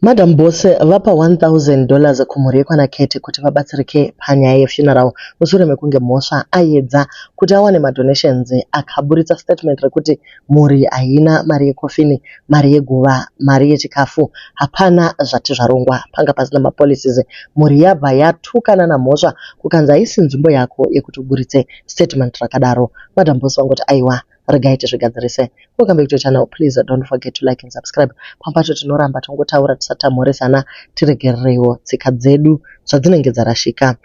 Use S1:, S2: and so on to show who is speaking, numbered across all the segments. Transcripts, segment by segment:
S1: Madam Boss vapa $1000 kumhuri yekwaNaketi kuti vabatsirike panyaya yefuneral mushure mekunge Mhosva ayedza kuti awane madonations akaburitsa statement rekuti mhuri haina mari yekofini, mari yeguva, mari yechikafu hapana zvati zvarongwa panga pasina mapolicies. Mhuri yabva yatukana naMhosva kukanzi haisi nzvimbo yako yekuti uburitse statement rakadaro. Madam Boss vangoti aiwa regai tizvigadzirise. Welcome back to the channel. Please don't forget to like and subscribe. Pamwe pacho tinoramba tongotaura tisati tamhoresana, tiregerereiwo tsika dzedu zvadzinenge dzarashika.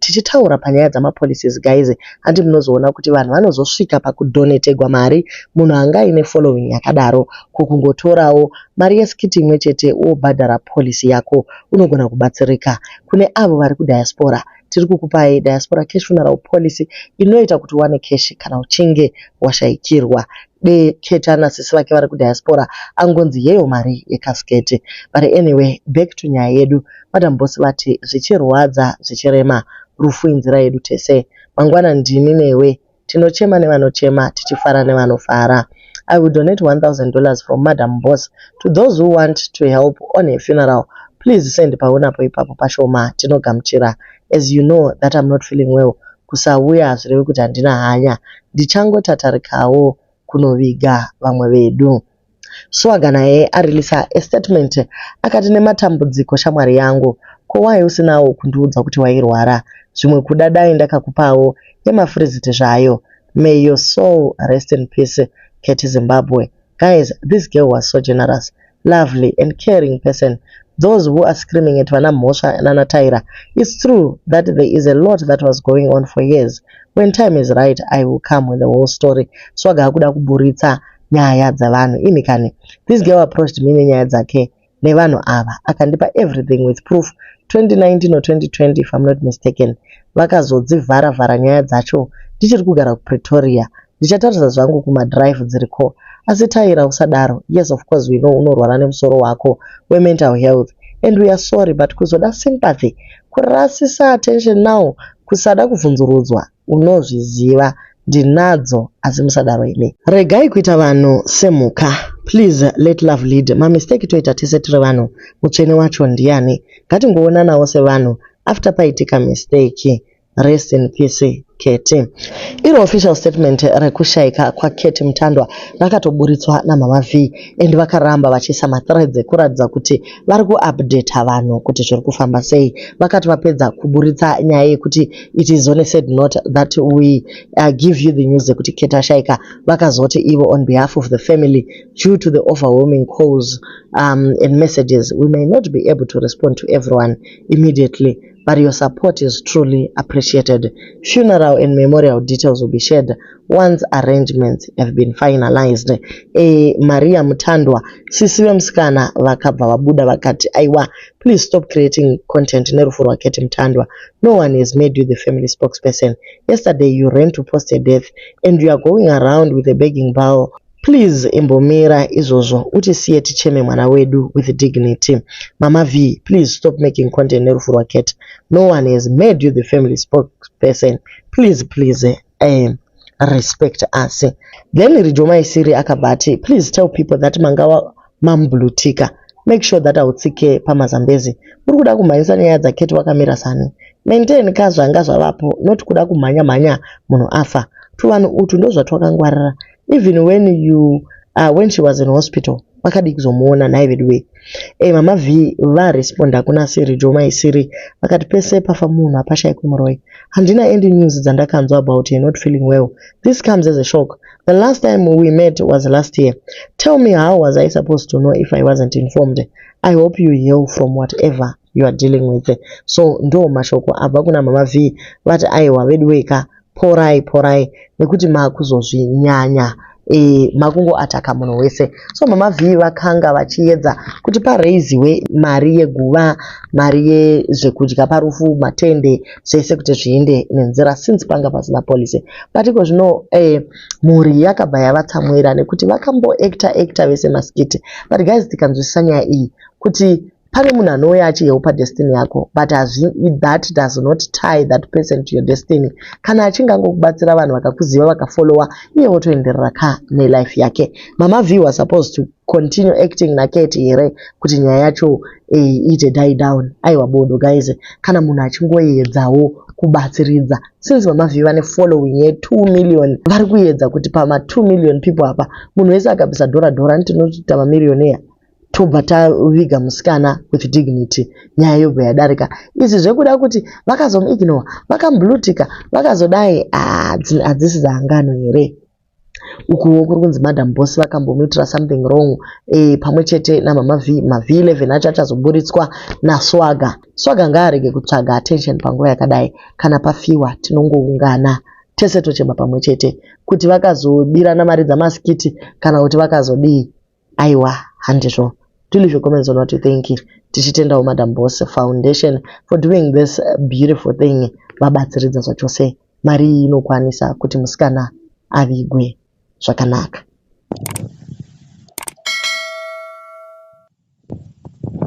S1: Tichitaura panyaya dzamapolicies guys, handi munozoona kuti vanhu vanozosvika pakudonategwa mari munhu anga aine following yakadaro ko kungotorawo mari yeskit imwe chete wobhadhara policy yako unogona kubatsirika. Kune avo vari kudiaspora tiri kukupai diaspora cash funeral policy inoita kuti uwane cash kana uchinge washaikirwa. Deketa nasisi vake vari kudiaspora angonzi yeyo mari yekasiketi. But anyway, back to nyaya yedu. Madam Boss vati zvichirwadza zvichirema rufu inzira yedu tese. Mangwana ndini newe tinochema nevanochema tichifara nevanofara. I will donate $1000 from Madam Boss to those who want to help on a funeral. Please send paunapo ipapo pashoma tinogamuchira. As you know that I'm not feeling well. Kusauya hazvirevi kuti handina hanya. Ndichangotatarikawo kunoviga vamwe vedu. Swaga naye arilisa a statement akati nematambudziko shamwari yangu ko wai usinawo kundiudza kuti wairwara zvimwe kuda dai ndakakupawo yemafuriziti zvayo may your soul rest in peace Keti Zimbabwe guys this girl was so generous lovely and caring person those who are screaming at vana Mhosva nana Tyra it's true that there is a lot that was going on for years when time is right I will come with the whole story Swaga akuda kuburitsa nyaya dzavanhu imi kani this girl approached me nenyaya dzake nevanhu ava akandipa everything with proof 2019 or 2020 if I'm not mistaken vakazodzivhara vhara nyaya dzacho ndichiri kugara kuPretoria ndichatarisa zvangu kumadrive dziriko asi Tyra usadaro yes of course we know unorwara nemusoro wako wemental health and we are sorry but kuzoda sympathy kurasisa attention now kusada kubvunzurudzwa unozviziva ndinadzo asi musadaro imi regai kuita vanhu semhuka please let love lead mamistake toita tese tiri vanhu mutsvene wacho ndiani ngatingoonanawo sevanhu after paitika mistake rest in peace Keti. Iro official statement rekushayika kwaKeti Mutandwa rakatoburitswa naMama V and vakaramba vachiisa mathreads ekuratidza kuti vari kuupdata vanhu kuti zviri kufamba sei. Vakati vapedza kuburitsa nyaya yekuti it is on a sad note that we give you the news yekuti Keti ashayika vakazoti ivo on behalf of the family due to the overwhelming calls and messages we may not be able to respond to everyone immediately but your support is truly appreciated. Funeral and memorial details will be shared once arrangements have been finalized. Maria Mutandwa, sisi vemusikana vakabva vabuda vakati aiwa, please stop creating content nerufu rwaKeti Mutandwa. No one has made you the family spokesperson. Yesterday you ran to post a death and you are going around with a begging bowl. Please imbomira izvozvo utisiye ticheme mwana wedu with dignity. Mama V, please stop making content nerufu rwaKeti. No one has made you the family spokesperson. Please, please, respect us. Then Rijoma Isiri akabva ati, please tell people that mangawa mamblutika. Make sure that hautsike pamazambezi. Uri kuda kumhanyisa nyaya dzaketi wakamira sani. Maintain ka zvanga zvavapo, not kuda kumhanya mhanya munhu afa. Tuvanhu utu ndozvatwakangwarira. Even when she was in hospital, vakadi kuzomuona nhai vedu wee. Mama V varesponda kuna Siri Joma Isiri vakati pese pafa munhu hapashayikwi muroi. Handina any news dzandakanzwa about her not feeling well. This comes as a shock. The last time we met was last year. Tell me how was I supposed to know if I wasn't informed? I hope you heal from whatever you are dealing with. So ndo mashoko abva kuna Mama V vati aiwa vedu weka porai porai nekuti makuzozvinyanya makungoataka munhu wese. So Mama V vakanga vachiedza kuti pareiziwe mari yeguva, mari yezvekudya parufu, matende, zvese kuti zviende nenzira since panga pasina policy. But iko zvino mhuri yakabva yavatsamwira nekuti vakamboacta acta vese maskiti. But guys tikanzwisisa nyaya iyi kuti Pane munhu anouya achihelpa destiny yako, but that does not tie that person to your destiny. Kana achinge angokubatsira, vanhu vakakuziva, vakafollowa, iye wotoenderera ka nelife yake. Mama V was supposed to continue acting naKate here kuti nyaya yacho iite die down? Aiwa, bodo guys. Kana munhu achingoedzawo kubatsiridza, since Mama V vane following ye2 million, vari kuedza kuti pama2 million people apa, munhu wese akabvisa dhora dhora, tinotoita mamillionaire, tobva taviga musikana with dignity, nyaya yobva yadarika. Izvi zvekuda kuti vakazomuignore, vakamublueticka, vakazodai, hadzisi dzangano here? Ukuwo kuri kunzi Madam Boss vakambomuitira something wrong pamwe chete naMama V. MaV11 acho achazoburitswa naSwaga. Swaga ngaarege kutsvaga attention panguva yakadai. Kana pafiwa, tinongoungana tese, tochema pamwe chete. Kuti vakazobirana mari dzamaskiti kana kuti vakazodii, aiwa, handizvo. Do leave your comments on what you think. Tichitendawo Madam Boss Foundation for doing this beautiful thing. Vabatsiridza zvachose. Mari iyi inokwanisa kuti musikana avigwe zvakanaka.